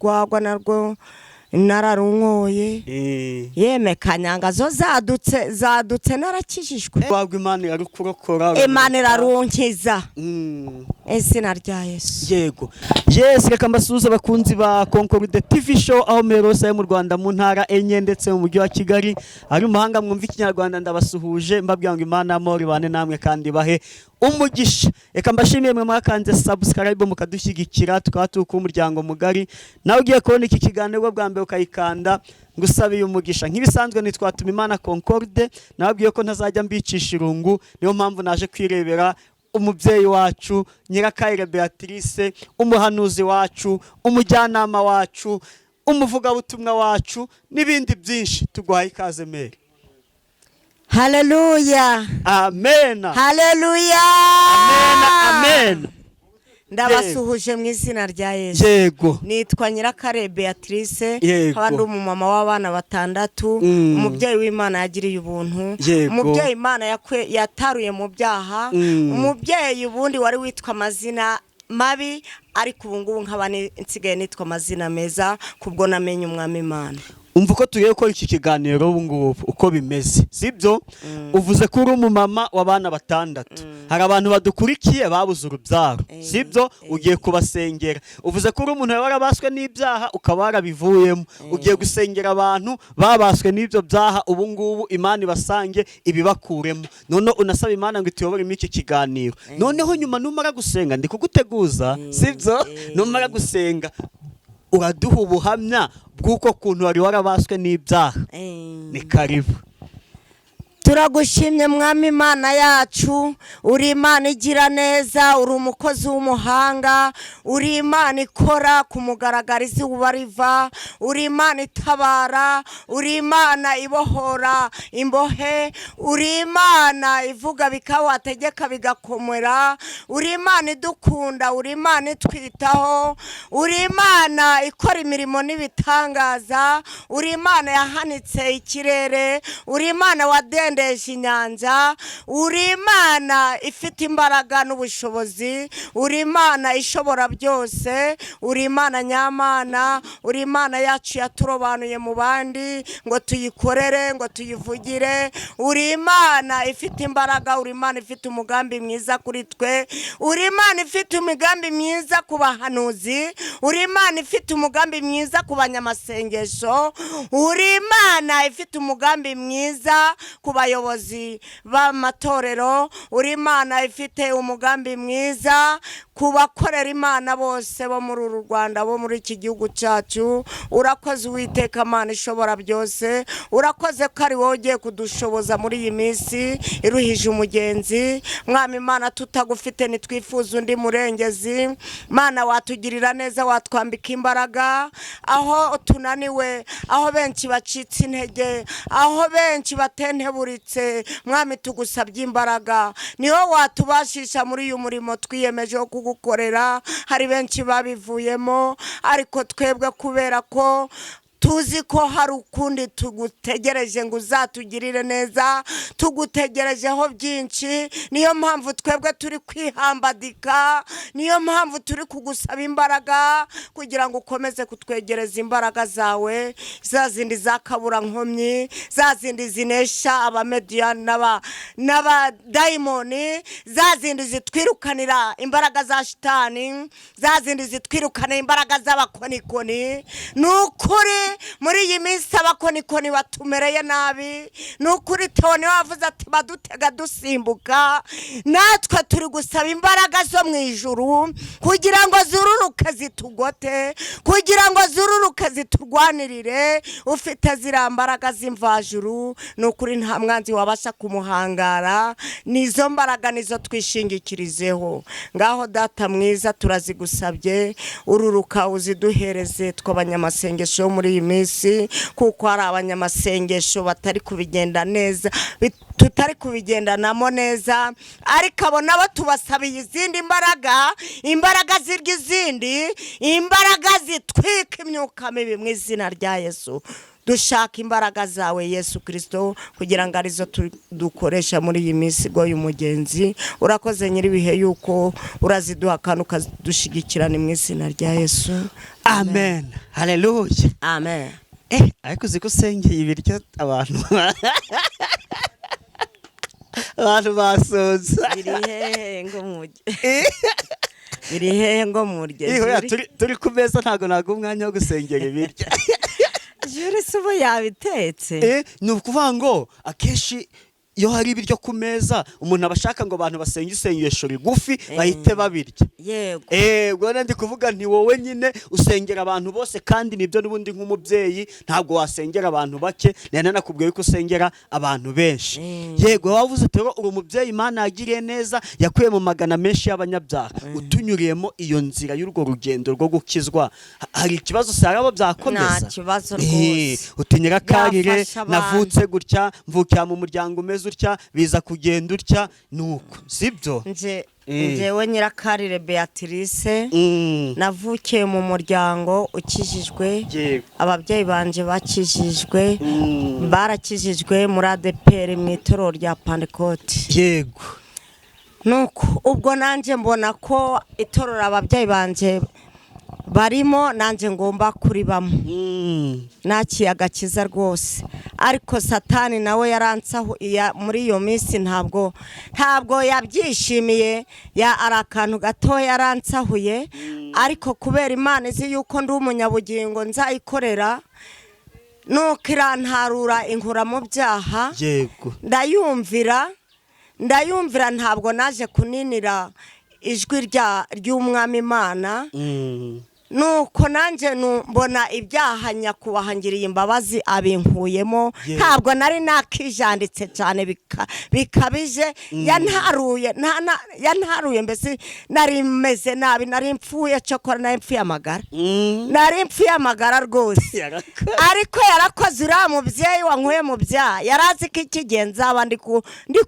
Urwagwa narwo nararunyoye. Yeme, kanyanga zo zadutse, zadutse narakijijwe. Urwagwa Imana irarukurokora. Imana irarunkiza. Izina rya Yesu. Yego, yes, reka mbasuhuze abakunzi ba Concorde TV Show aho muri hose mu Rwanda, mu ntara enye ndetse mu mujyi wa Kigali, ari mu mahanga mwumva Ikinyarwanda. Ndabasuhuje mbabwira ngo Imana y'amahoro ibane namwe kandi bahe umugisha. Reka mbashimiye mwe mwakanze subscribe mukadushyigikira, tukaba turi kuba umuryango mugari. Nawe ugiye kubona iki kiganiro bwa mbere ukayikanda, ngusabiye umugisha. Nk'ibisanzwe nitwatuma Imana Concorde, nababwiye ko ntazajya mbicisha irungu. Niyo mpamvu naje kwirebera umubyeyi wacu Nyirakayire Beatrice, umuhanuzi wacu, umujyanama wacu, umuvugabutumwa wacu n'ibindi byinshi. Tuguhaye ikaze, mère. Haleluya! Amena. Haleluya! Amena, amena. Ndabasuhuje mu izina rya Yesu. Nitwa Nyirakare Beatrice. Nkaba ndi umumama w'abana batandatu, umubyeyi w'Imana yagiriye ubuntu, umubyeyi Imana yataruye mu byaha, umubyeyi ubundi wari witwa amazina mabi, ariko ubu ngubu nkaba nsigaye nitwa amazina meza kubwo namenye Umwami Imana. Umva uko tugiye gukora iki kiganiro ubu ngubu uko bimeze, sibyo? Uvuze ko uri umumama w'abana batandatu. Hari abantu badukurikiye babuze urubyaro, sibyo? Ugiye kubasengera. Uvuze ko uri umuntu wari warabaswe n'ibyaha ukaba warabivuyemo. Ugiye gusengera abantu babaswe n'ibyo byaha, ubu ngubu Imana ibasange ibibakuremo. Noneho unasaba Imana ngo ituyobore muri iki kiganiro. Noneho nyuma numara gusenga, ndi kuguteguza, sibyo? Numara gusenga uraduha ubuhamya bw'uko kuntu wari warabaswe n'ibyaha. Ni karibu. Turagushimye Mwami Imana yacu, uri Imana igira neza, uri umukozi w'umuhanga, uri Imana ikora ku mugaragaro izuba riva, uri Imana itabara, uri Imana ibohora imbohe, uri Imana ivuga bikaba, wategeka bigakomera, uri Imana idukunda, uri Imana itwitaho, uri Imana ikora imirimo n'ibitangaza, uri Imana yahanitse ikirere, uri Imana wadendeje inyanja, uri Imana ifite imbaraga n'ubushobozi, uri Imana ishobora byose, uri Imana nyamana, uri Imana yacu yaturobanuye mu bandi ngo tuyikorere, ngo tuyivugire. Uri Imana ifite imbaraga, uri Imana ifite umugambi mwiza kuri twe, uri Imana ifite imigambi myiza ku bahanuzi, uri Imana ifite umugambi mwiza ku banyamasengesho, uri Imana ifite umugambi mwiza ku bayobozi b'amatorero, uri Imana ifite umugambi mwiza ku bakorera Imana bose bo muri uru Rwanda, bo muri iki gihugu cyacu. Urakoze Uwiteka Mana ishobora byose, urakoze ko ari wowe ugiye kudushoboza muri iyi minsi iruhije umugenzi. Mwami Imana, tutagufite ntitwifuza undi murengezi. Mana, watugirira neza, watwambika imbaraga aho tunaniwe, aho benshi bacitse intege, aho benshi batenteburitse. Mwami, tugusabye imbaraga, niho watubashisha muri uyu murimo twiyemeje wo kugukorera. Hari benshi babivuyemo, ariko twebwe kubera ko tuzi ko hari ukundi tugutegereje ngo uzatugirire neza, tugutegerejeho byinshi. Niyo mpamvu twebwe turi kwihambadika, niyo mpamvu turi kugusaba imbaraga kugira ngo ukomeze kutwegereza imbaraga zawe, za zindi za kaburankomyi, za zindi zinesha Abamediyani n'abadayimoni, za zindi zitwirukanira imbaraga za shitani, za zindi zitwirukanira imbaraga z'abakonikoni. Ni ukuri muri iyi minsi abakonikoni batumereye nabi. Ni ukuri Toni wavuze ati badutega dusimbuka. Natwe turi gusaba imbaraga zo mu ijuru kugira ngo zururuke zitugote, kugira ngo zururuke ziturwanirire. Ufite ziriya mbaraga z'imvajuru, ni ukuri nta mwanzi wabasha kumuhangara. Nizo mbaraga nizo twishingikirizeho. Ngaho Data mwiza, turazigusabye, ururuka uziduhereze tw'abanyamasengesho yo muri iyi minsi, kuko hari abanyamasengesho batari kubigenda neza, tutari kubigendanamo neza, ariko abo nabo tubasabiye izindi mbaraga, imbaraga zirya izindi, imbaraga zitwika imyuka mibi mu izina rya Yesu. Dushaka imbaraga zawe Yesu Kirisito, kugira ngo arizo dukoresha muri iyi minsi igoye umugenzi. Urakoze nyir'ibihe yuko uraziduha kandi ukazidushyigikirana mu izina rya Yesu. Amen, haleluya. Amen. Ariko uzi ko usengeye ibiryo abantu basonza? Biri hehe ngo murye? Biri hehe ngo murye? Ihoya, Juri? Turi ku meza, ntabwo naguha umwanya wo gusengera ibiryo. Juri se ubu yabitetse? Ni ukuvuga ngo akenshi iyo hari ibiryo ku meza, umuntu aba ashaka ngo abantu basenge isengesho rigufi bahite babirya. Yego. Ubwo ndi kuvuga nti wowe nyine usengera abantu bose, kandi nibyo n'ubundi nk'umubyeyi ntabwo wasengera abantu bake. Nari nanakubwiye ko usengera abantu benshi. Yego, wavuze uti rero uri umubyeyi Imana yagiriye neza, yakuye mu magana menshi y'abanyabyaha, utunyuriyemo iyo nzira y'urwo rugendo rwo gukizwa. Hari ikibazo se hari abo byakomeza? Nta kibazo rwose. Uti nyirakarire Byafasha abantu. Navutse gutya, mvukira mu muryango umeze utya, biza kugenda utya, nuko sibyo? Nje njyewe Nyirakarire Beatrice, navukiye mu muryango ukijijwe. Ababyeyi banje bakijijwe, barakijijwe muri ADEPR mu itorero rya Pantekoti. Nuko ubwo nanjye mbona ko itorero ababyeyi banje barimo nanjye ngomba kuribamo. Nakiye agakiza rwose, ariko Satani nawe yaransaho muri iyo minsi, ntabwo yabyishimiye, ya ari akantu gato yaransahuye. Ariko kubera Imana izi yuko ndi umunyabugingo nzayikorera, nuko irantarura inkura mu byaha. Ndayumvira, ndayumvira, ntabwo naje kuninira ijwi ry'Umwami Imana. Nuko nanjye mbona ibyaha, nyakubahwa ngiriye imbabazi abinkuyemo. Ntabwo nari nakijanditse cyane bikabije, yantaruye yantaruye, mbese nari meze nabi, nari mpfuye, cyokora nari mpfuye amagara. Nari mpfuye amagara rwose. Yarakoze. Ariko yarakoze uriya mubyeyi wankuye mu byaha, yari azi ko iki gihe nzaba ndi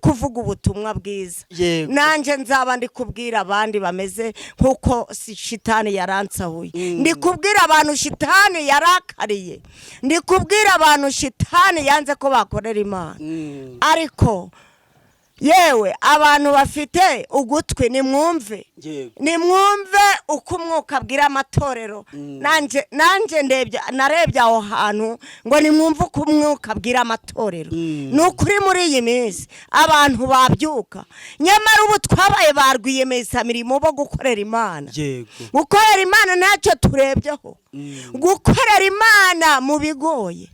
kuvuga ubutumwa bwiza. Nanjye nzaba ndi kubwira abandi bameze nk'uko shitani yaransahuye. Ndi kubwira abantu shitani yarakariye, ndi kubwira abantu shitani yanze ko bakorera Imana. Ariko yewe, abantu bafite ugutwi nimwumve. Nimwumve uko umwuka abwira amatorero. Nanjye ndebye, narebye aho hantu ngo nimwumve uko umwuka abwira amatorero. Ni ukuri muri iyi minsi abantu babyuka, nyamara ubu twabaye ba rwiyemezamirimo bo gukorera Imana. Gukorera Imana ntacyo turebyeho, gukorera Imana mu bigoye,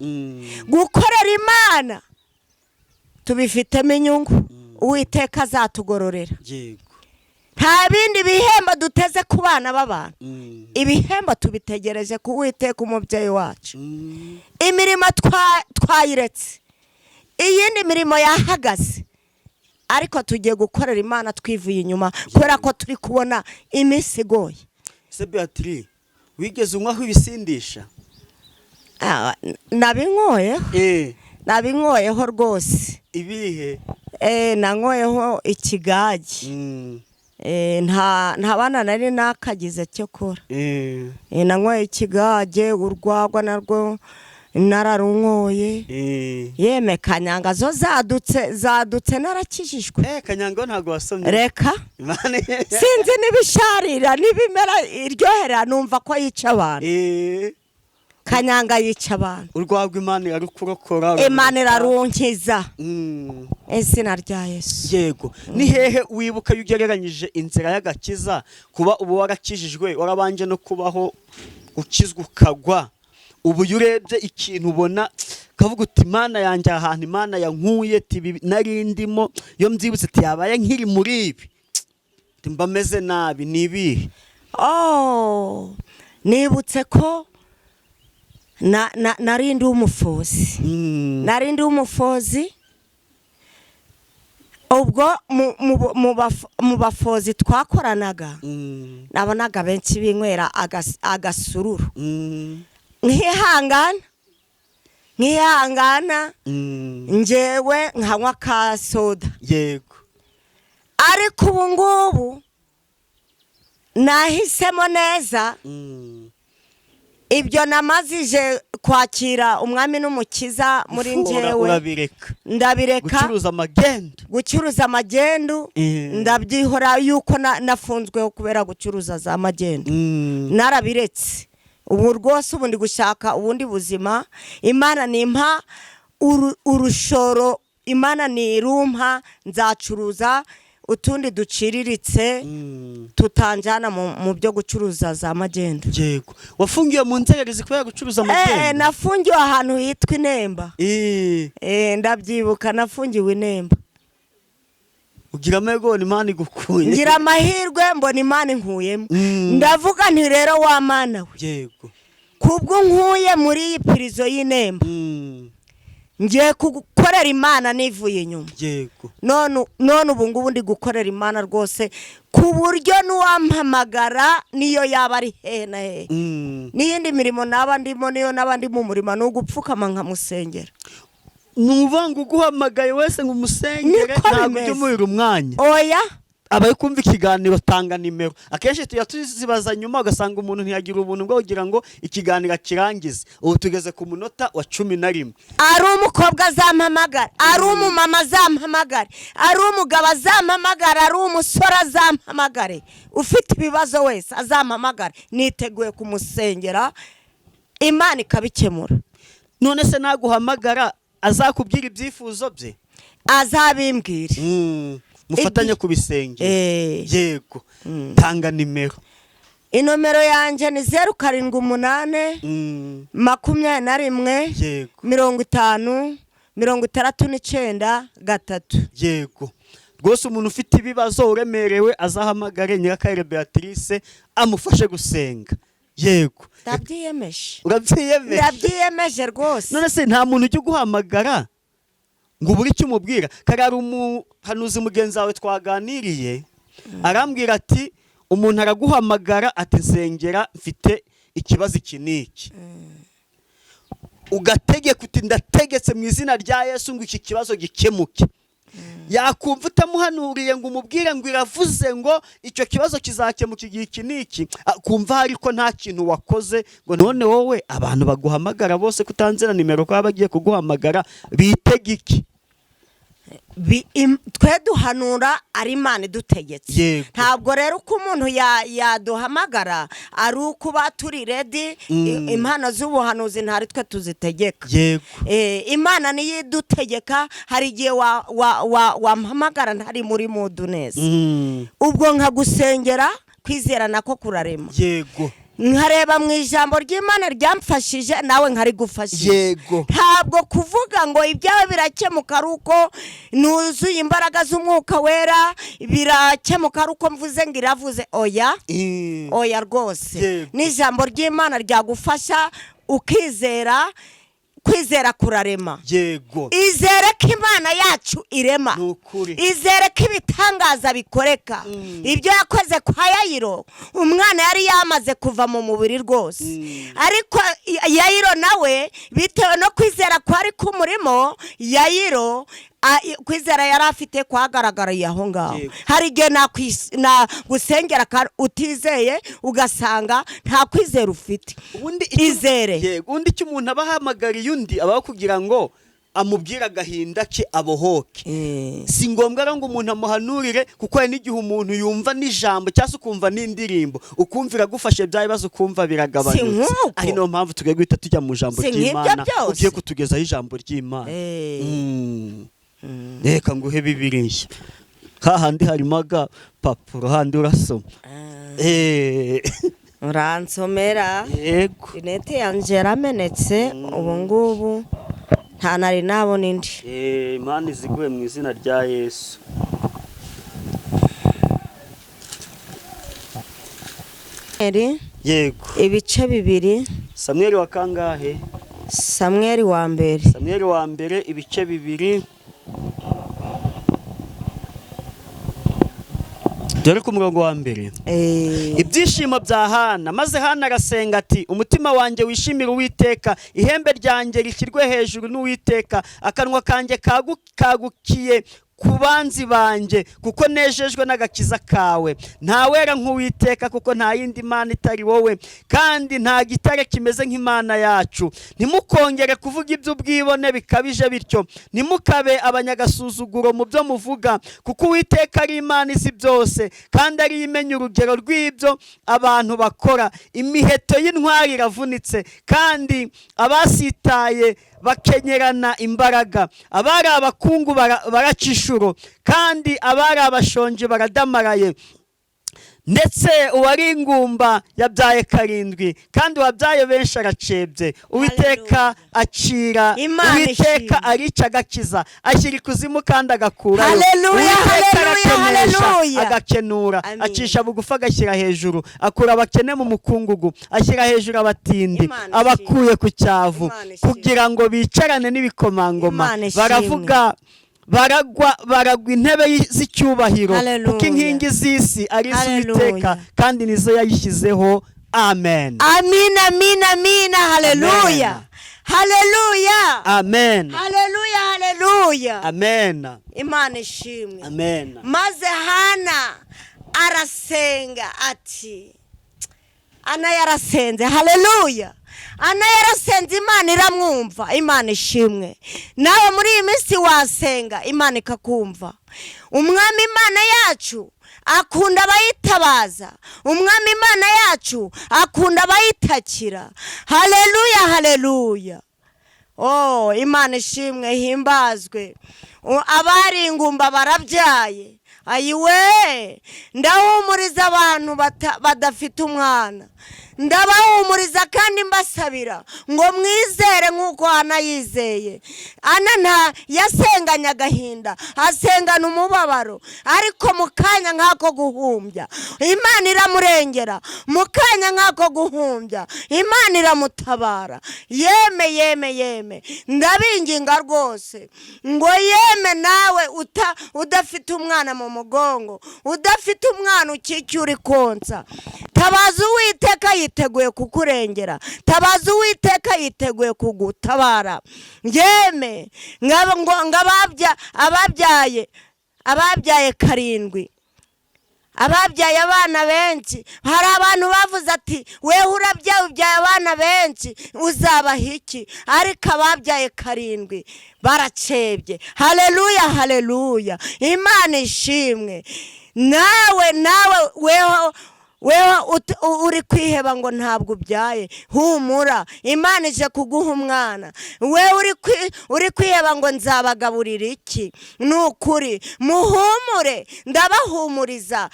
gukorera Imana tubifitemo inyungu, Uwiteka azatugororera. Nta bindi bihembo duteze ku bana b'abantu, ibihembo tubitegereje ku Uwiteka umubyeyi wacu. Imirimo twayiretse, iyindi mirimo yahagaze, ariko tugiye gukorera Imana twivuye inyuma kubera ko turi kubona iminsi igoye. Se Beatrice, wigeze unywaho ibisindisha? Ah, nabinyoyeho. Nabinyoyeho rwose. Ibihe? Nanyoyeho ikigage. Nta bana nari nakagize cyokora. Nanyoye ikigage, urwagwa narwo nararunyoye. Yeme, kanyanga zo zadutse zadutse narakijijwe. Kanyanga ntabwo wasomye? Reka. Imana. Sinzi n'ibisharira n'ibimera iryohera, numva ko yica abantu. Kanyanga yica abantu. Urwagwa Imana irarukurokora. Imana irarunkiza. Izina rya Yesu. Yego. Ni hehe wibuka iyo ugereranyije inzira y'agakiza, kuba ubu warakijijwe, warabanje no kubaho ukizwa ukagwa, ubu iyo urebye ikintu ubona ukavuga uti Imana yanjye, ahantu Imana yankuye, ati ibi nari ndimo iyo mbyibutse ati yabaye nkiri muri ibi ati mba meze nabi, ni ibihe? Oh, nibutse ko nari ndi umufozi. Nari ndi umufozi. Ubwo mu bafozi twakoranaga, nabonaga benshi binywera agasururu. Nkihangana, nkihangana, njyewe nkanywa ka soda. Ariko ubu ngubu nahisemo neza. Ibyo namazije kwakira Umwami n'Umukiza muri Gufora njyewe, urabireka. Ndabireka. Gucuruza amagendu. Gucuruza magendu ndabyihora yuko nafunzweho kubera gucuruza za magendu. Narabiretse ubu rwose, ubu ndi gushaka ubundi buzima. Imana nimpa urushoro, Imana nirumpa, nzacuruza utundi duciriritse tutanjyana mu byo gucuruza za magendu. Yego, wafungiwe mu nzererezi kubera gucuruza amagendu? Nafungiwe ahantu hitwa Inemba. Ndabyibuka, nafungiwe Inemba. Ugira amahirwe ubona Imana igukuye. Ngira amahirwe mbona Imana inkuyemo. Ndavuga nti: "Rero wa Mana we, kubwo nkuye muri iyi prison y'Inemba, ngiye gukorera Imana nivuye inyuma." None ubu ngubu ndi gukorera Imana rwose, ku buryo n'uwampamagara niyo yaba ari hehe na hehe, n'iyindi mirimo naba ndimo, niyo naba ndi mu murima, ni ugupfukama nkamusengera. Ni ukuvuga ngo uguhamagaye wese ngo umusengere, Niko ntabwo bimeze. ujya umuhira umwanya. Oya. Abari kumva ikiganiro, tanga nimero. Akenshi tujya tuzibaza nyuma, ugasanga umuntu ntiyagira ubuntu bwo kugira ngo ikiganiro akirangize. Ubu tugeze ku munota wa 11. Ari umukobwa azampamagara, ari umumama azampamagare, ari umugabo azampamagare, ari umusore azampamagare, ufite ibibazo wese azampamagare, niteguye kumusengera, Imana ikabikemura. None se naguhamagara azakubwira ibyifuzo bye? Azabimbwire. Mufatanye kubisengera. Yego, tanga nimero. Inomero yanjye ni 078 21 50 69 3. Yego rwose, umuntu ufite ibibazo uremerewe azahamagare Nyirakayire Beatrice amufashe gusenga. Yego. Ndabyiyemeje. Urabyiyemeje? Ndabyiyemeje rwose. None se nta muntu ujya uguhamagara ngo ubure icyo umubwira? Kare hari umuhanuzi mugenzi wawe twaganiriye, arambwira ati: "Umuntu araguhamagara ati: 'Nsengera, mfite ikibazo iki n'iki,' ugategeka uti: 'Ndategetse mu izina rya Yesu ngo iki kibazo gikemuke.' Yakumva utamuhanuriye ngo umubwire ngo iravuze ngo icyo kibazo kizakemuka igihe iki n'iki, akumva ariko nta kintu wakoze." Ngo none wowe abantu baguhamagara bose, kutanzira nimero, ko baba bagiye kuguhamagara, bitega iki? Twe duhanura ari Imana idutegetse. Ntabwo rero uko umuntu yaduhamagara ari ukuba turi ready. Impano z'ubuhanuzi ntari twe tuzitegeka. Imana niyo idutegeka. Hari igihe wampamagara ntari muri mood neza, ubwo nkagusengera. Kwizera nako kurarema. Nkareba mu ijambo ry'Imana ryamfashije, nawe nkarigufashije. Ntabwo kuvuga ngo ibyawe birakemuka ari uko nuzuye imbaraga z'Umwuka Wera, birakemuka ari uko mvuze ngo iravuze. Oya. Oya rwose. N'ijambo ry'Imana ryagufasha ukizera. Kwizera kurarema. Izere ko Imana yacu irema. Ni ukuri. Izere ko ibitangaza bikoreka. Ibyo yakoze kwa Yayiro, umwana yari yamaze kuva mu mubiri rwose, ariko Yayiro nawe bitewe no kwizera kwari kumurimo, Yayiro kwizera yari afite kwagaragariye aho ngaho. Hari igihe nagusengera utizeye, ugasanga nta kwizera ufite. Ubundi Izere. Yego, ubundi icyo umuntu aba ahamagariye undi, aba kugira ngo amubwire agahinda ke abohoke. Si ngombwa rero ngo umuntu amuhanurire, kuko hari n'igihe umuntu yumva n'ijambo cyangwa se ukumva n'indirimbo, ukumva iragufashe, bya bibazo ukumva biragabanutse. Si nk'uko. Ari niyo mpamvu tugiye guhita tujya mu ijambo Si nk'ibyo ry'Imana. byose. Ugiye kutugezaho ijambo ry'Imana. Reka nguhe Bibiliya, hahandi harimo agapapuro, handi urasoma. Uransomera? Yego. Rinete yanjye yaramenetse, ubu ngubu nta nari nabona indi. Imana iziguhe mu izina rya Yesu. Eri, ibice 2. Samweli wa kangahe? Samweli wa mbere. Samweli wa mbere ibice 2, dore ku murongo wa 1. Ibyishimo bya Hana. Maze Hana arasenga ati: "Umutima wanjye wishimire Uwiteka, ihembe ryanjye rishyirwe hejuru n'Uwiteka. Akanwa kanjye kagukiye ku banzi banjye, kuko nejejwe n'agakiza kawe. Ntawera nk'Uwiteka, kuko nta yindi mana itari wowe, kandi nta gitare kimeze nk'Imana yacu. Ntimukongere kuvuga iby'ubwibone bikabije bityo, ntimukabe abanyagasuzuguro mu byo muvuga, kuko Uwiteka ari Imana izi byose, kandi ariyo imenya urugero rw'ibyo abantu bakora. Imiheto y'intwari iravunitse, kandi abasitaye bakenyerana imbaraga. Abari abakungu baraca inshuro, kandi abari abashonji baradamaraye. Ndetse uwari ingumba yabyaye karindwi, kandi uwabyaye benshi aracebye. Uwiteka acira, Imana Uwiteka ishimwe. arica agakiza, ashyira ikuzimu kandi agakurayo. Haleluya, Uwiteka haleluya, arakenesha, haleluya. agakenura, Amin. acisha bugufi agashyira hejuru, akura abakene mu mukungugu, ashyira hejuru abatindi, Imana ishimwe. abakuye ku cyavu, Imana ishimwe. kugira ngo bicarane n'ibikomangoma. Imana ishimwe. Baravuga, baragwa intebe z'icyubahiro, Haleluya. kuko inkingi z'isi ari iz'Uwiteka, Haleluya. kandi nizo yayishyizeho. Amen. Amina, amina, amina. Haleluya. Amen. Haleluya. Amen. Haleluya, haleluya. Amen. Imana ishimwe. Amen. Maze Hana arasenga ati, Ana yarasenze, haleluya. Ana yarasenze, Imana iramwumva. Imana ishimwe. Nawe muri iyi minsi wasenga, Imana ikakumva. Umwami Imana yacu akunda abayitabaza, Umwami Imana yacu akunda abayitakira. Haleluya, haleluya. Oh, Imana ishimwe, himbazwe. Abari ingumba barabyaye. Ayiwe, ndahumuriza abantu badafite umwana, ndabahumuriza kandi mbasabira ngo mwizere nk'uko Ana yizeye. Ana nta yasenganye agahinda, asengana umubabaro, ariko mu kanya nk'ako guhumbya Imana iramurengera, mu kanya nk'ako guhumbya Imana iramutabara. Yeme, yeme, yeme, ndabinginga rwose ngo yeme nawe udafite umwana mu mugongo, udafite umwana ukikiye uri konsa, tabaza Uwiteka, yiteguye kukurengera. Tabaza Uwiteka, yiteguye kugutabara. Yeme ngo ababyaye karindwi, ababyaye abana benshi, hari abantu bavuze ati wewe urabyaye, ubyaye abana benshi, uzabaha iki? Ariko ababyaye karindwi baracebye. Haleluya, haleluya. Imana ishimwe. Nawe weho uri kwiheba ngo ntabwo ubyaye, humura, Imana ije kuguha umwana. Wewe uri kwiheba ngo nzabagaburira iki, ni ukuri muhumure, ndabahumuriza.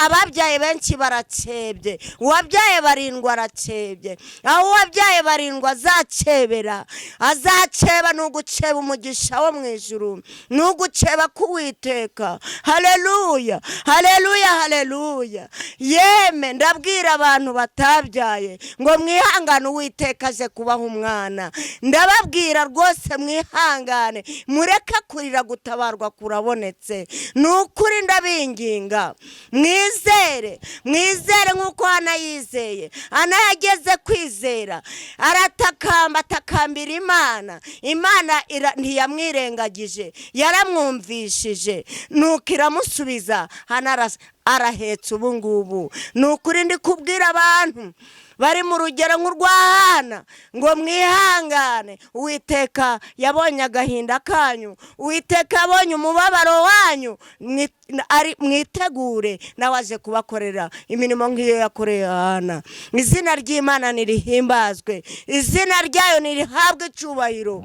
Ababyaye benshi baracebye, uwabyaye barindwi aracebye. Aho uwabyaye barindwi azacebera, azaceba ni uguceba umugisha wo mu ijuru, ni uguceba k'Uwiteka. Haleluya, haleluya, haleluya. Yeme, ndabwira abantu batabyaye ngo mwihangane, Uwiteka aje kubaha umwana. Ndababwira rwose mwihangane, mureke kurira, gutabarwa kurabonetse. Ni ukuri ndabinginga, mwizere, mwizere nk'uko Hana yizeye. Ana yageze kwizera, aratakamba, atakambira Imana. Imana ntiyamwirengagije, yaramwumvishije, nuko iramusubiza. Hana arahetse ubu ngubu. Ni ukuri ndi kubwira abantu bari mu rugero nk'urwa Hana ngo mwihangane, Uwiteka yabonye agahinda kanyu, Uwiteka yabonye umubabaro wanyu, mwitegure, nawe aje kubakorera imirimo nk'iyo yakoreye Hana. Izina ry'Imana nirihimbazwe, izina ryayo nirihabwe icyubahiro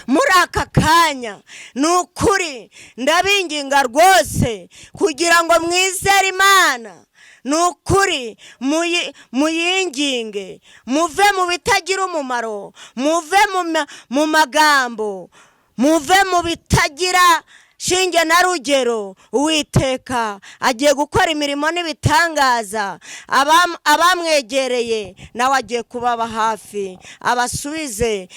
muri aka kanya. Ni ukuri ndabinginga rwose kugira ngo mwizere Imana. Ni ukuri muyinginge, muve mu bitagira umumaro, muve mu magambo, muve mu bitagira shinge na rugero. Uwiteka agiye gukora imirimo n'ibitangaza. Abamwegereye nawe agiye kubaba hafi, abasubize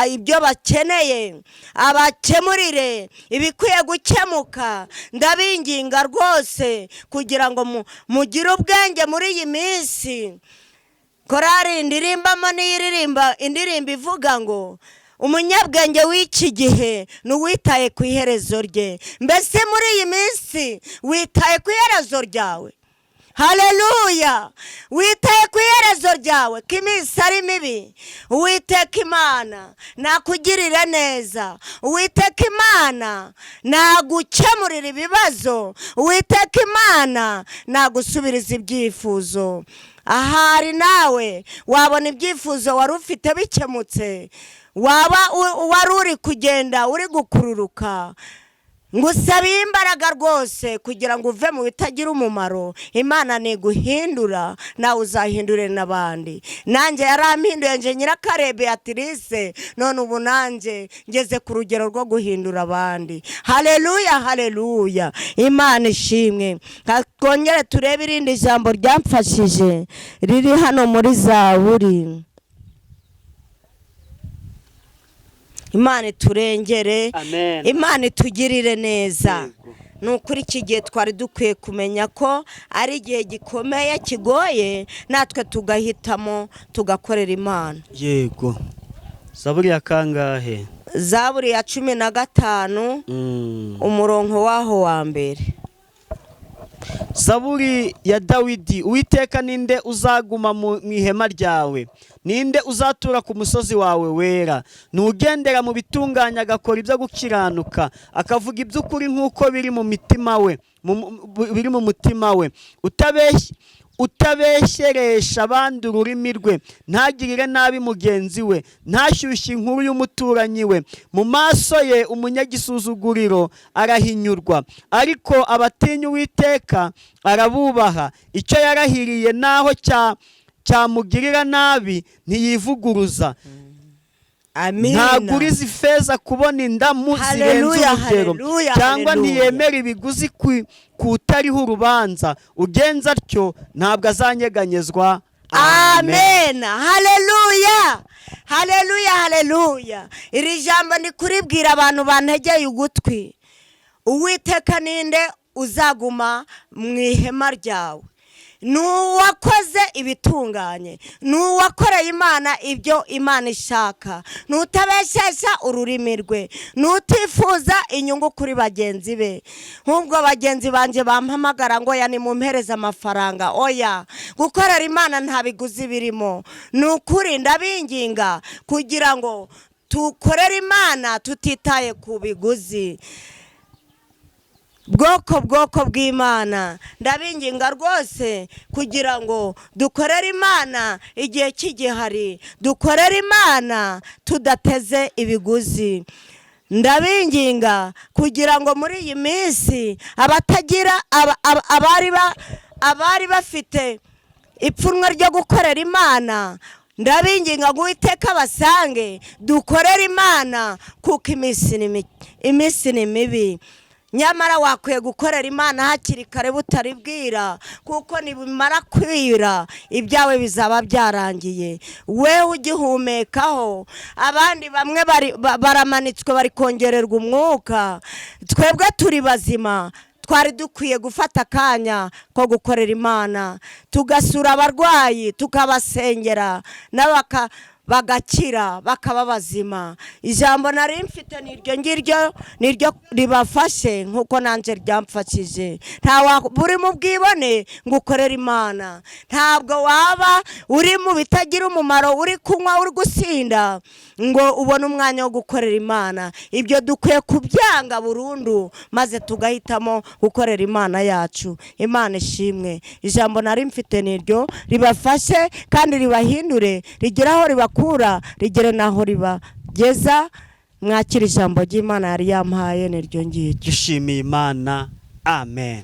ibyo bakeneye, abakemurire ibikwiye gukemuka. Ndabinginga rwose kugira ngo mugire ubwenge muri iyi minsi. Korari ndirimbamo n'iyiririmba indirimbo ivuga ngo Umunyabwenge w'iki gihe ni uwitaye ku iherezo rye. Mbese muri iyi minsi witaye ku iherezo ryawe? Haleluya! Witaye ku iherezo ryawe ko iminsi ari mibi? Uwiteka Imana nakugirire neza, Uwiteka Imana nagukemurira ibibazo, Uwiteka Imana nagusubiriza ibyifuzo. Ahari nawe wabona ibyifuzo wari ufite bikemutse, waba wari uri kugenda uri gukururuka. Ngusabiye imbaraga rwose kugira ngo uve mu bitagira umumaro. Imana ntiguhindura, nawe uzahindure n'abandi. Nanjye yarampinduye, nje Nyirakare Beatrice, none ubu nanjye ngeze ku rugero rwo guhindura abandi. Haleluya, haleluya, Imana ishimwe. Twongere turebe irindi jambo ryamfashije riri hano muri Zaburi. Imana iturengere, Amen. Imana itugirire neza. Yego. Ni ukuri iki gihe twari dukwiye kumenya ko ari igihe gikomeye kigoye, natwe tugahitamo tugakorera Imana. Yego. Zaburi ya kangahe? Zaburi ya 15, umurongo waho wa mbere. Zaburi ya Dawidi. Uwiteka, ninde uzaguma mu ihema ryawe? Ninde uzatura ku musozi wawe wera? Nugendera mu bitunganye, agakora ibyo gukiranuka, akavuga iby'ukuri nk'uko biri mu mitima we, biri mu mutima we, utabeshyeresha abandi ururimi rwe, ntagirire nabi mugenzi we, ntashyushye inkuru y'umuturanyi we. Mu maso ye umunyagisuzuguriro arahinyurwa, ariko abatinya Uwiteka arabubaha. Icyo yarahiriye naho cyamugirira nabi ntiyivuguruza. Amina. Ntaguriza ifeza kubona indamu zirenze Haleluya, urugero, haleluya, cyangwa haleluya. ntiyemera ibiguzi kutariho urubanza. Ugenza atyo ntabwo azanyeganyezwa. Amen. Haleluya, haleluya, haleluya. Iri jambo ni kuribwira abantu bantegeye ugutwi. Uwiteka, ninde uzaguma mu ihema ryawe? Ni uwakoze ibitunganye, ni uwakoreye Imana ibyo Imana ishaka, ni utabeshesha ururimi rwe, ni utifuza inyungu kuri bagenzi be. Nk'ubwo bagenzi banjye bampamagara ngo oya, nimumpereze amafaranga, oya, gukorera Imana nta biguzi birimo. Ni ukuri ndabinginga kugira ngo tukorere Imana tutitaye ku biguzi. Bwoko bw'Imana, ndabinginga rwose kugira ngo dukorere Imana igihe kigihari, dukorere Imana tudateze ibiguzi. Ndabinginga kugira ngo muri iyi minsi abatagira abari bafite ipfunwe ryo gukorera Imana, ndabinginga ngo Uwiteka basange dukorere Imana, kuko iminsi ni mibi. Nyamara wakwiye gukorera Imana hakiri kare butaribwira, kuko nibimara kwira ibyawe bizaba byarangiye, wewe ugihumekaho. Abandi bamwe baramanitswe bari kongererwa umwuka, twebwe turi bazima. Twari dukwiye gufata akanya ko gukorera Imana, tugasura abarwayi, tukabasengera bagakira bakaba bazima. Ijambo nari mfite niryo ngiryo, niryo ribafashe nk'uko nanjye ryamfashije. Nta uri mu bwibone ngo ukorere Imana, ntabwo waba uri mu bitagira umumaro, uri kunywa, uri gusinda ngo ubone umwanya wo gukorera Imana. Ibyo dukwiye kubyanga burundu, maze tugahitamo gukorera Imana yacu. Imana ishimwe. Ijambo nari mfite niryo ribafashe kandi ribahindure, rigere aho ribakura, rigere n'aho ribageza. Mwakira ijambo ry'Imana yari yampaye, niryo ngiryo. Dushimiye Imana. Amen.